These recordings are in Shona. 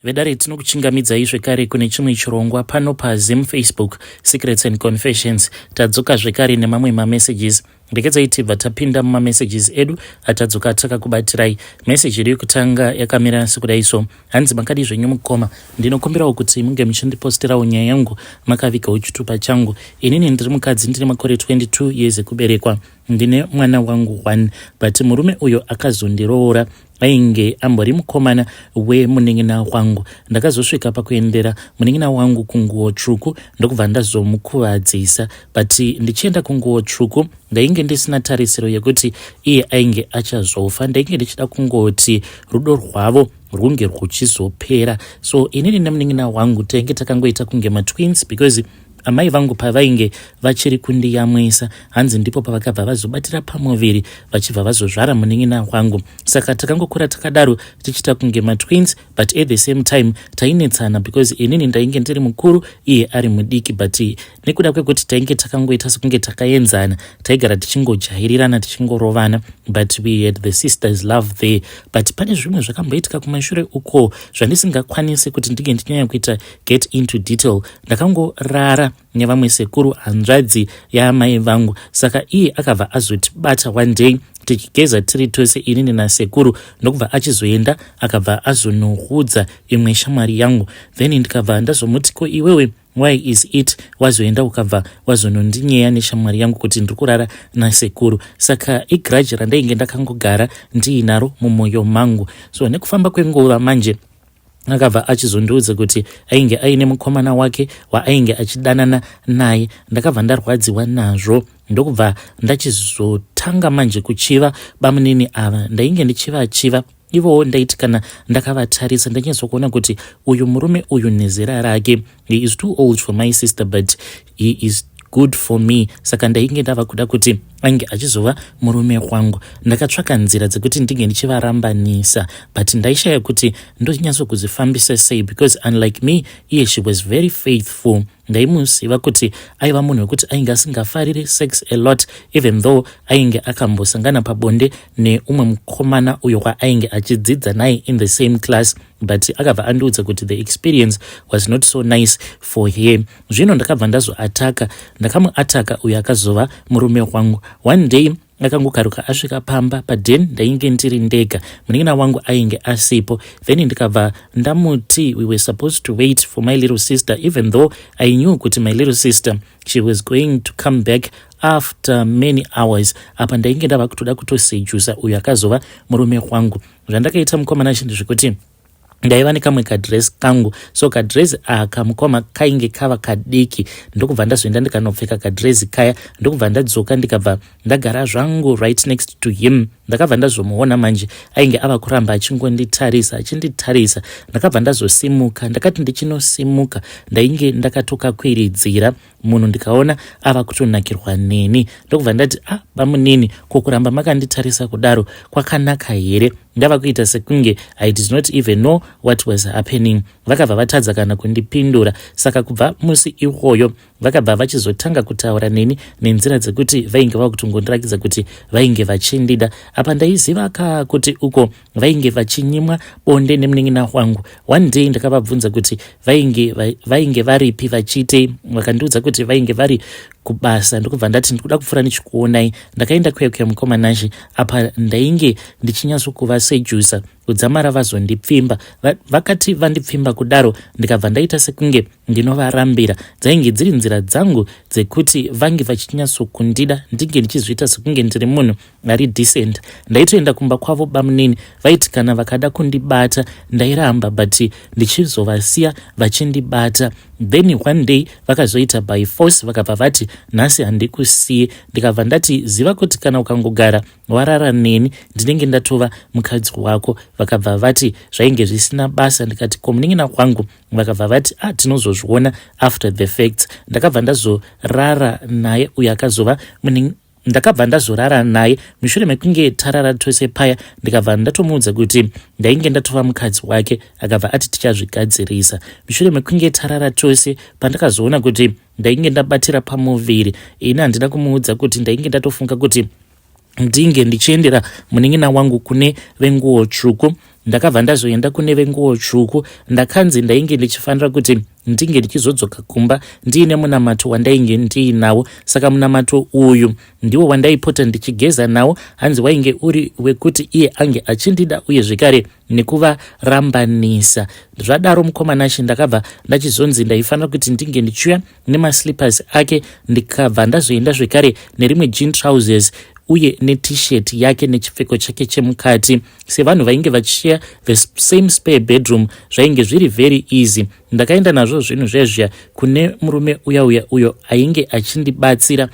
Vedare, tinokuchingamidzai zvekare kune chimwe chirongwa pano paZim Facebook Secrets and Confessions. Tadzoka zvekare nemamwe mamessages. Regedzai tibva tapinda mumamessages edu atadzoka takakubatirai. Message yedu yekutanga yakamira sekudai so. Hanzi, makadi zvenyu mukoma? Ndinokumbirawo kuti munge muchindiposterawo nyaya yangu makavigawo chitupa changu. Inini ndiri mukadzi, ndine makore 22 years ekuberekwa. Ndine mwana wangu one, but murume uyo akazondiroora ainge ambori mukomana wemunin'ina wangu. Ndakazosvika pakuendera munin'ina wangu kunguo tsvuku, ndokubva ndazomukuvadzisa. But ndichienda kunguo tsvuku ndainge ndisina tarisiro yekuti iye ainge achazofa. Ndainge ndichida kungoti rudo rwavo rwunge rwuchizopera. So inini nemunin'ina wangu tainge takangoita kunge matwins, because amai vangu pavainge vachiri kundiyamwisa, hanzi ndipo pavakabva vazobatira pamuviri vachibva vazozvara munin'ina wangu. Saka takangokura takadaro tichiita kunge matwins, but at the same time tainetsana because inini ndainge ndiri mukuru, iye ari mudiki. But nekuda kwekuti tainge takangoita sekunge takaenzana, taigara tichingojairirana, tichingorovana, but we had the sisters love there. But pane zvimwe zvakamboitika kumashure uko zvandisingakwanisi kuti ndinge ndichinyanya kuita get into detail. Ndakangorara nevamwe sekuru, hanzvadzi yaamai vangu. Saka iye akabva azotibata one day tichigeza tiri tose, inini nasekuru, ndokubva achizoenda, akabva azonoudza imwe shamwari yangu. Then ndikabva ndazomuti, "Ko iwewe, why is it wazoenda ukabva wazonondinyeya neshamwari yangu kuti ndiri kurara nasekuru?" Saka igrudge randainge ndakangogara ndiinaro mumwoyo mangu. So nekufamba kwenguva manje akabva achizondiudza kuti ainge aine mukomana wake waainge achidanana naye. Ndakabva ndarwadziwa nazvo, ndokubva ndachizotanga manje kuchiva bamunini ava. Ndainge ndichivachiva ivowo. Ndaiti kana ndakavatarisa ndanyatsokuona kuti uyu murume uyu nezera rake, he is too old for my sister, but he is good for me. Saka ndainge ndava kuda kuti ange achizova murume wangu. Ndakatsvaka nzira dzekuti ndinge ndichivarambanisa, but ndaishaya kuti ndonyatsokuzifambisa sei, because unlike me, iye she was very faithful. Ndaimuziva kuti aiva munhu wekuti ainge asingafariri sex a lot, even though ainge akambosangana pabonde neumwe mukomana uyo waainge achidzidza naye in the same class, but akabva andiudza kuti the experience was not so nice for her. Zvino ndakabva ndazoataka, ndakamuataka uyo akazova murume wangu. One day akangokaruka asvika pamba paden. Ndainge ndiri ndega, munin'ina wangu ainge asipo. Then ndikabva ndamuti we were supposed to wait for my little sister, even though I knew kuti my little sister, she was going to come back after many hours. Apa ndainge ndava kutoda kutosejusa uyo akazova murume wangu. Zvandakaita, mukomana, chinhu zvekuti ndaiva nekamwe kadress kangu. So kadress aka, mukoma, kainge kava kadiki. Ndokubva ndazoenda ndikanopfeka kadress kaya, ndokubva ndadzoka, ndikabva ndagara zvangu right next to him. Ndakabva ndazomuona manje ainge ava kuramba achingonditarisa, achinditarisa. Ndakabva ndazosimuka. Ndakati ndichinosimuka, ndainge ndakatokakwiridzira munhu, ndikaona ava kutonakirwa neni. Ndokubva ndati, "Ah, bamunini, ko kuramba makanditarisa kudaro kwakanaka here? Ndava kuita sekunge I did not even know what was happening." Vakabva vatadza kana kundipindura. Saka kubva musi iwoyo vakabva vachizotanga kutaura neni nenzira dzekuti vainge vava kutongondirakidza kuti vainge vachindida. Apa ndaiziva ka kuti uko vainge vachinyimwa bonde nemunin'ina wangu. One day ndakavabvunza kuti vainge varipi, vachiitei. Vakandiudza kuti vainge vari kubasa. Ndokubva ndati ndikuda kupfuura ndichikuonai. Ndakaenda kuya kuya, mukoma Nashe, apa ndainge ndichinyatsokuvasejusa kudzamara vazondipfimba. Vakati vandipfimba kudaro, ndikabva ndaita sekunge ndinovarambira. Dzainge dziri nzira dzangu dzekuti vange vachinyatsokundida, ndinge ndichizviita sekunge ndiri munhu ari decent. Ndaitoenda kumba kwavo bamunini. Vaiti kana vakada kundibata ndairamba, but ndichizovasiya vachindibata. Then one day vakazoita by force, vakabva vati, "Nhasi handikusiye." Ndikabva ndati, "Ziva kuti kana ukangogara warara neni, ndinenge ndatova mukadzi wako." Vakabva vati zvainge zvisina basa. Ndikati, "Ko munin'ina wangu?" Vakabva vati, "A ah, tinozozviona after the facts." Ndakabva ndazorara naye uyo akazova, ndakabva ndazorara naye. Mushure mekunge tarara tose paya, ndikabva ndatomuudza kuti ndainge ndatova mukadzi wake. Akabva ati tichazvigadzirisa. Mushure mekunge tarara tose, pandakazoona kuti ndainge ndabatira pamuviri, ini handina kumuudza kuti ndainge ndatofunga kuti ndinge ndichiendera munin'ina wangu kune venguo tsvuku. Ndakabva ndazoenda kune venguo tsvuku. Ndakanzi ndainge ndichifanira kuti ndinge ndichizodzoka kumba ndiine munamato wandainge ndiinawo. Saka munamato uyu ndiwo wandaipota ndichigeza nawo. Hanzi wainge uri wekuti iye ange achindida uye zvekare nekuvarambanisa. Zvadaro mukoma Nashe, ndakabva ndachizonzi ndaifanira kuti ndinge ndichiuya nemaslippers ake. Ndikabva ndazoenda zvekare nerimwe jean trousers uye neT-shirt yake nechipfeko chake chemukati. Sevanhu vainge vachishare the same spare bedroom, zvainge zviri very easy. Ndakaenda nazvo zvinhu zvezviya kune murume uya uya uyo ainge achindibatsira.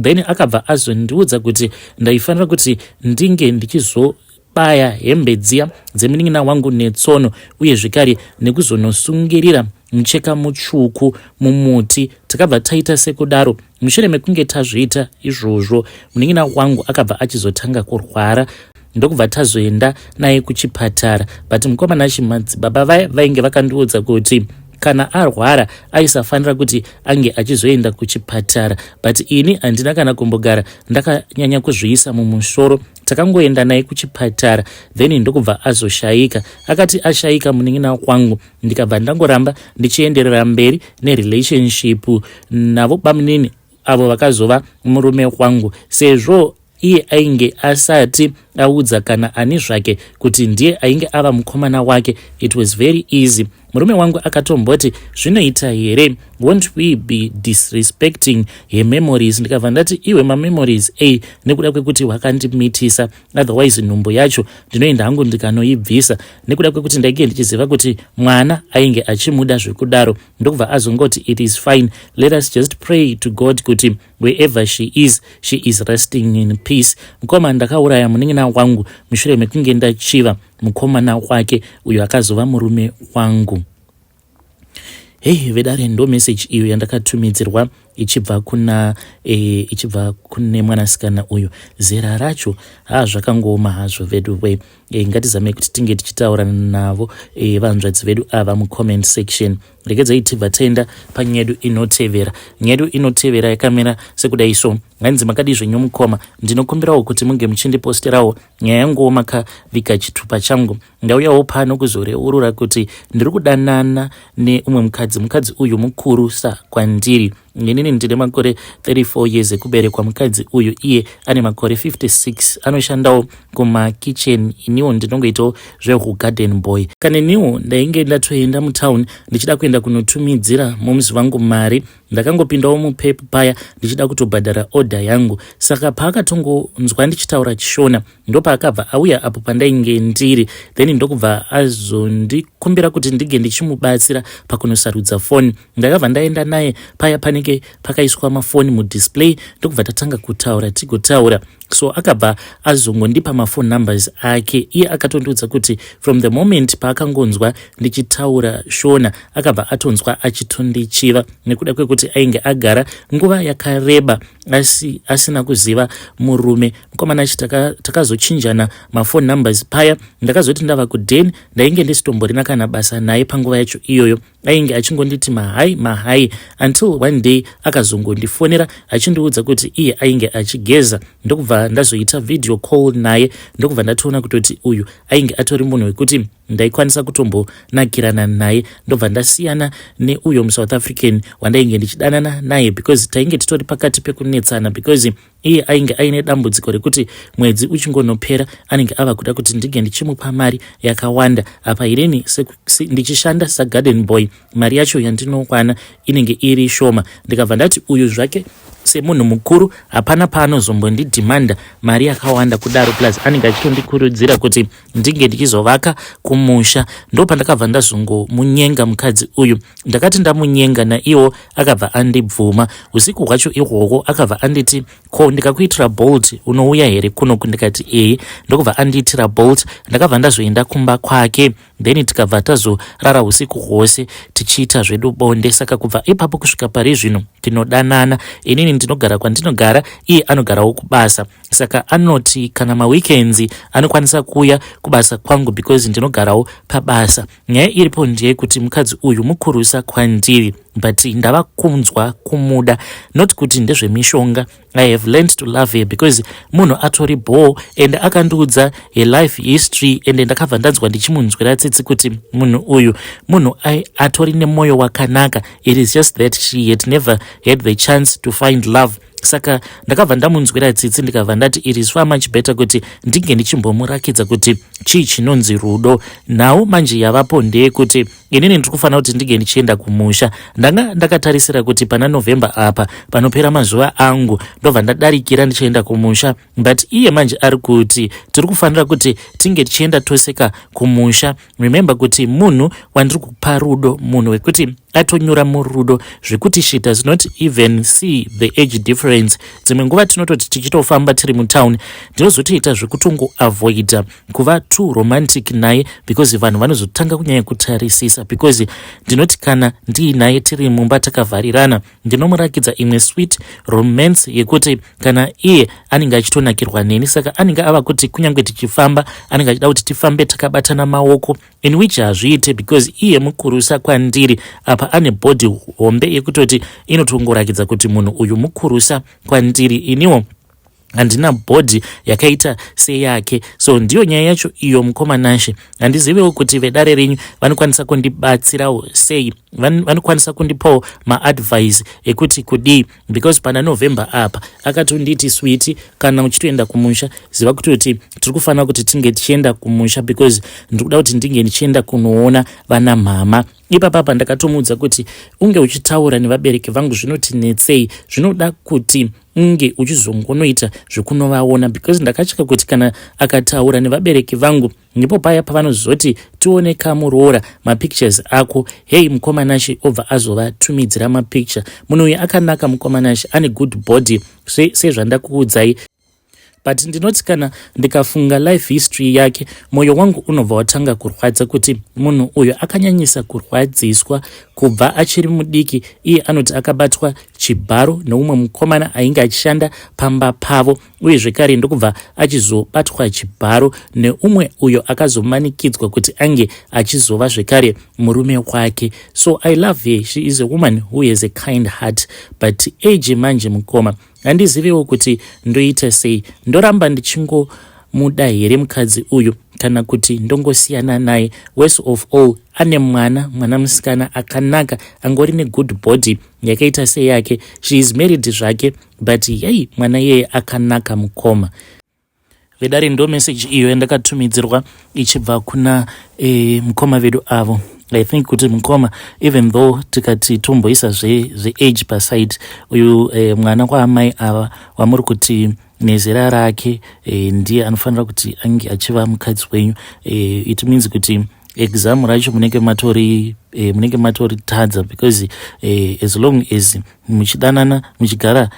Then akabva azondiudza kuti ndaifanira kuti ndinge ndichizobaya hembe dziya dzemunin'ina wangu netsono, uye zvekare nekuzonosungirira mucheka mutsvuku mumuti. Takabva taita sekudaro. Mushure mekunge tazviita izvozvo, munin'ina wangu akabva achizotanga kurwara, ndokubva tazoenda naye kuchipatara. But mukoma Nashe, madzibaba vaya vainge vakandiudza kuti kana arwara aisafanira kuti ange achizoenda kuchipatara, but ini handina kana kumbogara ndakanyanya kuzviisa mumusoro. Takangoenda naye kuchipatara, then ndokubva azoshayika. Akati ashayika munin'ina wangu, ndikabva ndangoramba ndichienderera mberi nerelationship navo bamunini avo vakazova murume wangu, sezvo iye ainge asati audza kana ani zvake kuti ndiye ainge ava mukomana wake. It was very easy. Murume wangu akatomboti, "Zvinoita here? Won't we be disrespecting her memories?" Ndikabva ndati, "Iwe, mamemories a nekuda kwekuti wakandimitisa, otherwise nhumbu yacho ndinoenda hangu ndikanoibvisa," nekuda kwekuti ndainge ndichiziva kuti mwana ainge achimuda zvekudaro. Ndokubva azongoti, "It is fine. Let us just pray to God kuti wherever she is, she is resting in peace." Mukoma, ndakauraya munin'ina wangu mushure mekunge ndachiva mukomana wake uyo akazova murume wangu. Hei vedare, ndo meseji iyo yandakatumidzirwa ichibva kune mwanasikana uyu. Zera racho, ha, zvakangooma hazvo vedu we. Ngatizamei kuti tinge tichitaura navo vanzvadzi vedu ava mucomment section. Regedzai tibva taenda panyaya yedu inotevera. Nyaya yedu inotevera yakamira sekudai so. Hanzi, "Makadi zvenyu mukoma? Ndinokumbirawo kuti munge muchindiposterawo nyaya yanguwo makaviga chitupa changu. Ndauyawo pano kuzoreurura kuti ndiri kudanana neumwe mukadzi. Mukadzi uyu mukuru sa kwandiri. Inini ndine makore 34 years ekuberekwa, mukadzi uyu iye ane makore 56. Anoshandawo kumakitchen, iniwo ndinongoitawo zvehugarden boy. Kana iniwo ndainge ndatoenda mutown ndichida kuenda kunotumidzira mumuzi vangu mari. Ndakangopindawo muPep paya ndichida kutobhadhara order yangu. Saka paakatongonzwa ndichitaura chiShona, ndopaakabva auya apo pandainge ndiri. Then ndokubva azondikumbira kuti ndinge ndichimubatsira pakunosarudza foni. Ndakabva ndaenda naye paya panenge pakaiswa mafoni mudisplay, ndokubva tatanga kutaura tigotaura. So akabva azongondipa mafone numbers ake. Iye akatondiudza kuti from the moment paakangonzwa ndichitaura Shona, akabva atonzwa achitondichiva, nekuda kwekuti ainge agara nguva yakareba asi asina kuziva murume. Mukomana achi, takazochinjana mafone numbers paya. Ndakazoti ndava kudhen, ndainge ndisitomborina kana basa naye panguva yacho iyoyo. Ainge achingonditi mahai mahai, until one day akazongondifonera achindiudza kuti iye ainge achigeza. Ndokubva ndazoita video call naye, ndokubva ndatoona kutoti uyu ainge atori munhu wekuti ndaikwanisa kutombonakirana naye. Ndobva ndasiyana neuyo muSouth African wandainge ndichidanana naye, because tainge titori pakati pekunetsana, because iye ainge aine dambudziko rekuti mwedzi uchingonopera anenge ava kuda kuti ndinge ndichimupa mari yakawanda. Apa inini ndichishanda sagarden boy, mari yacho yandinowana inenge iri shoma. Ndikabva ndati uyu zvake semunhu mukuru hapana paanozombondidhimanda mari yakawanda kudaro, plus anenge achitondikurudzira kuti ndinge ndichizovaka kumusha. Ndopandakabva ndazongomunyenga mukadzi uyu. Ndakati ndamunyenga, naiwo akabva andibvuma. Usiku hwacho ihwohwo akabva anditi, 'Ko ndikakuitira Bolt unouya here kunoku?' Ndikati, 'Ee.' Ndokubva andiitira Bolt. Ndakabva ndazoenda kumba kwake, then tikabva tazorara usiku hwose tichiita zvedu bonde. Saka kubva ipapo kusvika pari zvino tinodanana. Inini ndinogara kwandinogara, iye anogarawo kubasa. Saka anoti kana maweekends anokwanisa kuuya kubasa kwangu, because ndinogarawo pabasa. Nyaya iripo ndeyekuti mukadzi uyu mukurusa kwandiri. But ndava kunzwa kumuda, not kuti ndezvemishonga. I have learned to love her because munhu atori bho and akandiudza her life history, and ndakabva ndanzwa ndichimunzwira tsitsi kuti munhu uyu munhu atori nemwoyo wakanaka. It is just that she had never had the chance to find love. Saka ndakabva ndamunzwira tsitsi, ndikabva ndati it is far much better kuti ndinge ndichimbomurakidza kuti chii chinonzi rudo. Nhau manje yavapo ndeyekuti inini ndiri kufanira kuti ndinge ndichienda kumusha. Ndanga ndakatarisira kuti pana November apa panopera mazuva angu, ndobva ndadarikira ndichienda kumusha, but iye manje ari kuti tiri kufanira kuti tinge tichienda toseka kumusha. Remember kuti munhu wandiri kupa rudo, munhu wekuti atonyura murudo zvekuti she does not even see the age difference. Dzimwe nguva tinototi tichitofamba tiri mutown, ndinozotoita zvekutongoavoida kuva too romantic naye because vanhu vanozotanga kunyanya kutarisisa, because ndinoti kana ndiinaye tiri mumba takavharirana, ndinomurakidza imwe sweet romance yekuti kana iye anenge achitonakirwa neni. Saka anenge ava kuti kunyange tichifamba, anenge achida kuti tifambe takabatana maoko, in which hazviite because iye mukurusa kwandiri. Apa ane body hombe yekutoti inotongorakidza kuti munhu uyu mukurusa kwandiri. Iniwo handina body yakaita seyake. So ndiyo nyaya yacho iyo, mukoma Nashe. Handiziviwo kuti vedare renyu vanokwanisa kundibatsirawo sei, vanokwanisa kundipawo maadvice ekuti kudii, because pana November apa akatonditi, "Sweetie, kana uchitoenda kumusha, ziva kutoti tiri kufanira kuti tinge tichienda kumusha because ndiri kuda kuti ndinge ndichienda kunoona vana mhama." Ipapapa ndakatomuudza kuti unge uchitaura nevabereki vangu zvinotinetsei, zvinoda kuti unge uchizongonoita zvekunovaona, because ndakatya kuti kana akataura nevabereki vangu, ndipo paya pavanozoti, "Tione kamuroora mapictures ako." Hei, mukoma Nashe, obva azovatumidzira mapicture. Munhu uyu akanaka, mukoma Nashe, ane good body sezvandakuudzai, but ndinoti kana ndikafunga life history yake, mwoyo wangu unobva watanga kurwadza kuti munhu uyu akanyanyisa kurwadziswa kubva achiri mudiki. Iye anoti akabatwa chibharo neumwe mukomana ainge achishanda pamba pavo, uye zvekare ndokubva achizobatwa chibharo neumwe uyo akazomanikidzwa kuti ange achizova zvekare murume wake. So I love her. She is a woman who has a kind heart, but age manje, mukoma, handiziviwo kuti ndoita sei. Ndoramba ndichingomuda here mukadzi uyu, kana kuti ndongosiyana naye? Worst of all, ane mwana, mwana musikana akanaka, angori negood body yakaita seyake. She is married zvake, but yei, mwana iyeye akanaka, mukoma. Vedare, ndo message iyo yandakatumidzirwa ichibva kuna mukoma vedu avo. I think kuti mukoma, even though tikati tomboisa zveage paside, uyu mwana kwaamai ava wamuri kuti nezera rake ndiye anofanira kuti ange achiva mukadzi wenyu, it means kuti exam racho munenge matori tadza, because as long as muchidanana, muchigara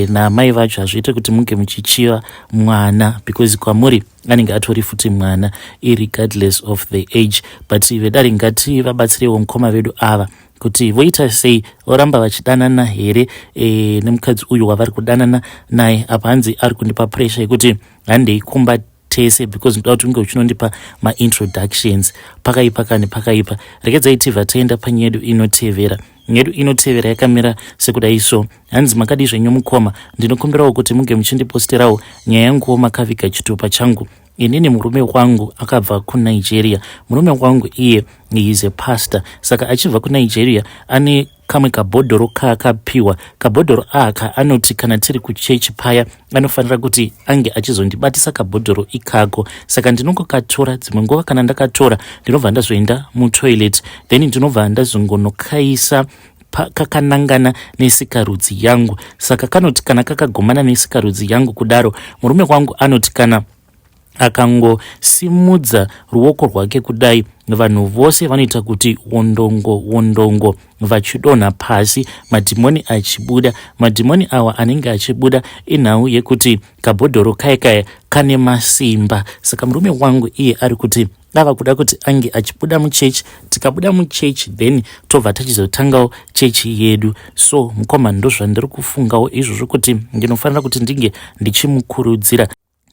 naamai vacho, hazviite kuti munge muchichiva mwana, because kwamuri anenge atori futi mwana irregardless of the age. But vedare, ngati vabatsirewo mukoma vedu ava kuti voita sei. Voramba vachidanana here nemukadzi uyu wavari kudanana naye? Apa hanzi ari kundipa pressure yekuti handei kumba tese because ndoda kuti unge uchinondipa maintroductions. Pakaipa kani, pakaipa. Regedzai tibva taenda panyedu inotevera. Nyedu inotevera yakamira sekudai so. Hanzi, "Makadi zvenyu mukoma? Ndinokumbirawo kuti munge muchindiposterawo nyaya yanguwo makaviga chitupa changu. Inini murume wangu akabva kuNigeria. Murume wangu iye is a pastor, saka achibva kuNigeria ane kamwe kabhodhoro kaakapiwa. Kabhodhoro aka, anoti kana tiri kuchechi paya, anofanira kuti ange achizondibatisa kabhodhoro ikako. Saka ndinongokatora. Dzimwe nguva kana ndakatora, ndinobva ndazoenda mutoilet, then ndinobva ndazongonokaisa kakanangana nesikarudzi yangu. Saka kanoti kana kakagomana nesikarudzi yangu kudaro, murume wangu anoti kana akangosimudza ruoko rwake kudai, vanhu vose vanoita kuti wondongo wondongo vachidonha pasi, madhimoni achibuda. Madhimoni awa anenge achibuda inhau yekuti kabhodhoro kaya kaya kane masimba. Saka murume wangu iye ari kuti ava kuda kuti ange achibuda muchechi. Tikabuda muchechi, then tobva tachizotangawo chechi yedu. So mukoma, ndozvandiri kufungawo izvozvo, kuti ndinofanira kuti ndinge ndichimukurudzira,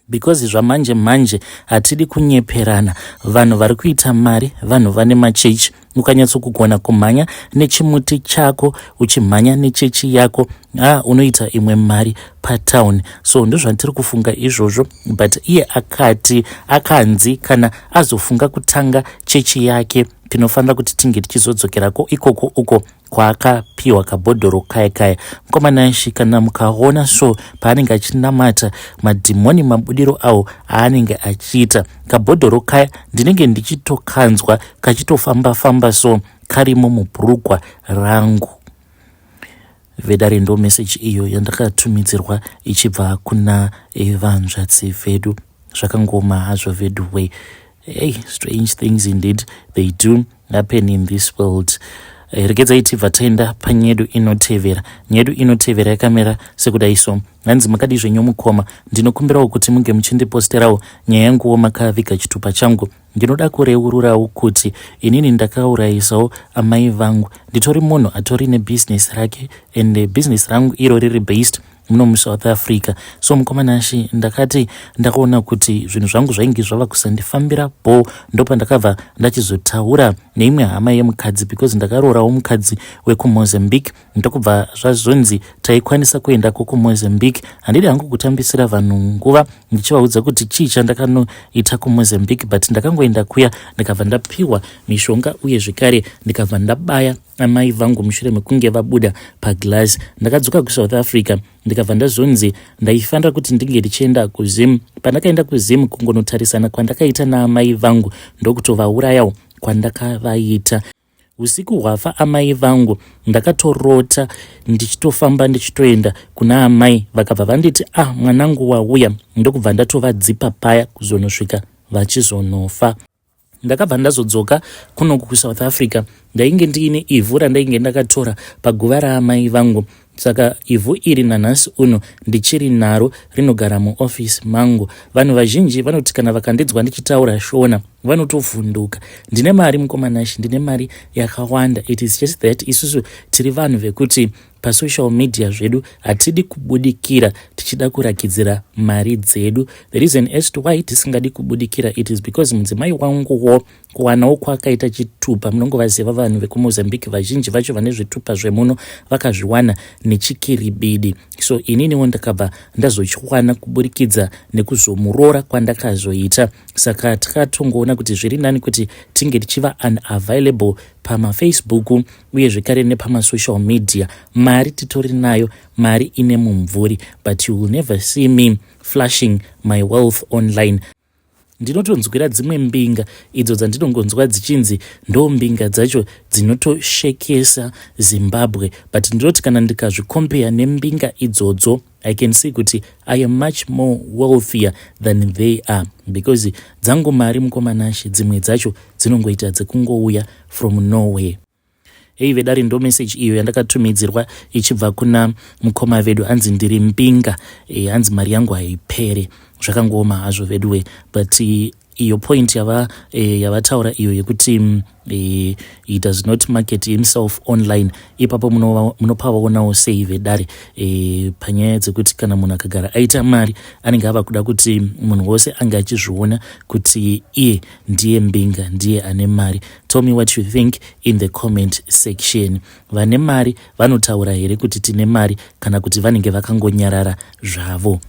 because zvamanje manje hatidi kunyeperana. Vanhu vari kuita mari, vanhu vane machechi. Ukanyatsokugona kumhanya nechimuti chako, uchimhanya nechechi yako, ah, unoita imwe mari patown. So ndozvatiri kufunga izvozvo, but iye akati akanzi kana azofunga kutanga chechi yake, tinofanira kuti tinge tichizodzokerako ikoko uko kwaakapiwa kabhodhoro kaya kaya. Mukomana, kana mukaona so paanenge achinamata, madhimoni mabudiro awo aanenge achiita, kabhodhoro kaya ndinenge ndichitokanzwa kachitofamba-famba so karimo mubhurugwa rangu. Vedare, ndo meseji iyo yandakatumidzirwa ichibva kuna vanzvadzi vedu. Zvakangoma hazvo vedu way. Hey, strange things indeed, they do happen in this world. Regedzai tibva taenda panyedu inotevera. Nyedu inotevera yakamira sekudai so. Hanzi, "Makadi zvenyu mukoma? Ndinokumbirawo kuti munge muchindiposterawo nyaya yanguwo makaviga chitupa changu. Ndinoda kureururawo kuti inini ndakaurayisawo amai vangu. Nditori munhu atori nebhizinesi rake, and bhizinesi rangu iro riri based muno muSouth Africa. So mukomanashi, ndakati ndakaona kuti zvinhu zvangu zvainge zvava kusandifambira bo, ndopandakabva ndachizotaura neimwe hama yemukadzi, because ndakaroorawo mukadzi wekuMozambique. Ndokubva zvazonzi taikwanisa kuendako kuMozambique. Handidi hangu kutambisira vanhu nguva ndichivaudza kuti chii chandakanoita kuMozambique, but ndakangoenda kuya, ndikabva ndapiwa mishonga, uye zvekare ndikabva ndabaya amai vangu mushure mekunge vabuda paglass. Ndakadzoka kuSouth Africa, ndikabva ndazonzi ndaifanira kuti ndinge ndichienda kuZim. Pandakaenda kuZim, kungonotarisana kwandakaita naamai vangu, ndokutovaurayawo kwandakavaita. Usiku hwafa amai vangu, ndakatorota ndichitofamba ndichitoenda kuna amai. Vakabva vanditi, 'Ah, mwanangu, wauya.' Ndokubva ndatovadzipa paya kuzonosvika vachizonofa. Ndakabva ndazodzoka kunoku kuSouth Africa. Ndainge ndiine ivhu randainge ndakatora paguva raamai vangu. Saka ivhu iri nanhasi uno ndichiri naro, rinogara muofisi mangu. Vanhu vazhinji vanoti kana vakandinzwa ndichitaura Shona, vanotovhunduka. Ndine mari mukomanashi, ndine mari yakawanda. It is just that isusu tiri vanhu vekuti pasocial media zvedu hatidi kubudikira tichida kurakidzira mari dzedu. The reason as to why tisingadi kubudikira, it is because mudzimai wanguwo kuwanawo kwakaita chitupa, munongovaziva vanhu vekuMozambique, vazhinji vacho vane zvitupa zvemuno vakazviwana nechikiribidi. So ininiwo ndakabva ndazochiwana kuburikidza nekuzomuroora kwandakazoita. Saka takatongoona kuti zviri nani kuti tinge tichiva unavailable pamaFacebook uye zvekare nepamasocial media. Mari titori nayo, mari ine mumvuri, but you will never see me flashing my wealth online. Ndinotonzwira dzimwe mbinga idzo dzandinongonzwa dzichinzi ndo mbinga dzacho dzinotoshekesa Zimbabwe, but ndinoti kana ndikazvikompeya nembinga idzodzo, I can see kuti I am much more wealthier than they are, because dzangu mari mukomanashi, dzimwe dzacho dzinongoita dzekungouya from nowhere." Ei vedare, ndo meseji iyo yandakatumidzirwa ichibva kuna mukoma vedu. Hanzi ndiri mbinga, hanzi mari yangu haipere. Zvakangooma hazvo veduwe, but iyo point yavataura iyo yekuti he does not market himself online, ipapo munopavaonawo sei vedare, panyaya dzekuti kana munhu akagara aita mari, anenge ava kuda kuti munhu wose ange achizviona kuti iye ndiye mbinga, ndiye ane mari? Tell me what you think in the comment section. Vane mari vanotaura here kuti tine mari, kana kuti vanenge vakangonyarara zvavo?